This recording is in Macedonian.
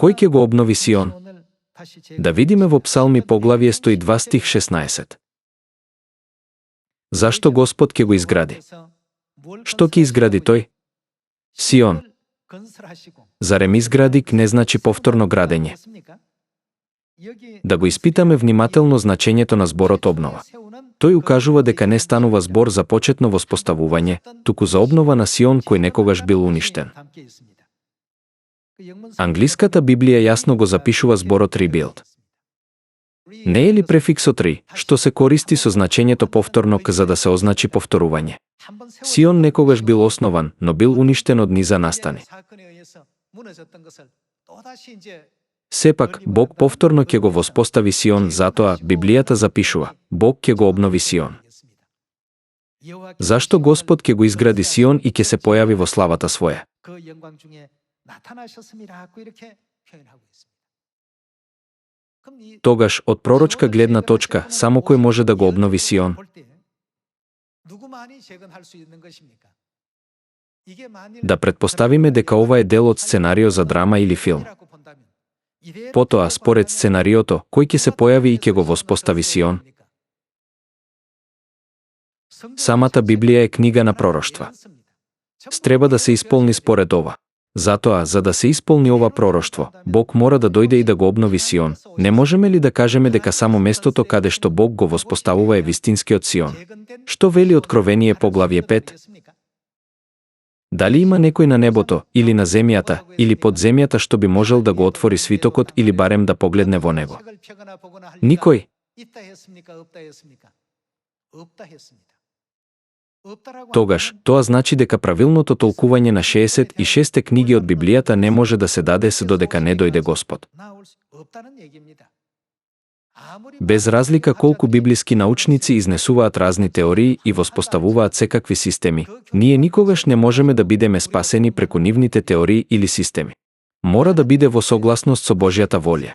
Кој ќе го обнови Сион? Да видиме во Псалми поглавје 102 стих 16. Зашто Господ ќе го изгради? Што ќе изгради тој? Сион. Зарем изградик не значи повторно градење? Да го испитаме внимателно значењето на зборот обнова. Тој укажува дека не станува збор за почетно воспоставување, туку за обнова на Сион кој некогаш бил уништен. Англиската Библија јасно го запишува зборот rebuild. Не е ли префиксот ри, што се користи со значењето повторно за да се означи повторување? Сион некогаш бил основан, но бил уништен од низа настани. Сепак, Бог повторно ќе го воспостави Сион, затоа Библијата запишува: Бог ќе го обнови Сион. Зашто Господ ќе го изгради Сион и ќе се појави во славата своја? Тогаш, од пророчка гледна точка, само кој може да го обнови Сион? Да претпоставиме дека ова е дел од сценарио за драма или филм. Потоа, според сценариото, кој ќе се појави и ќе го воспостави Сион? Самата Библија е книга на пророштва. Треба да се исполни според ова. Затоа, за да се исполни ова пророштво, Бог мора да дојде и да го обнови Сион. Не можеме ли да кажеме дека само местото каде што Бог го воспоставува е вистинскиот Сион? Што вели Откровение поглавје 5? Дали има некој на небото, или на земјата, или под земјата што би можел да го отвори свитокот или барем да погледне во него? Никој. Тогаш, тоа значи дека правилното толкување на 66 книги од Библијата не може да се даде се додека не дојде Господ. Без разлика колку библиски научници изнесуваат разни теории и воспоставуваат секакви системи, ние никогаш не можеме да бидеме спасени преку нивните теории или системи. Мора да биде во согласност со Божјата волја.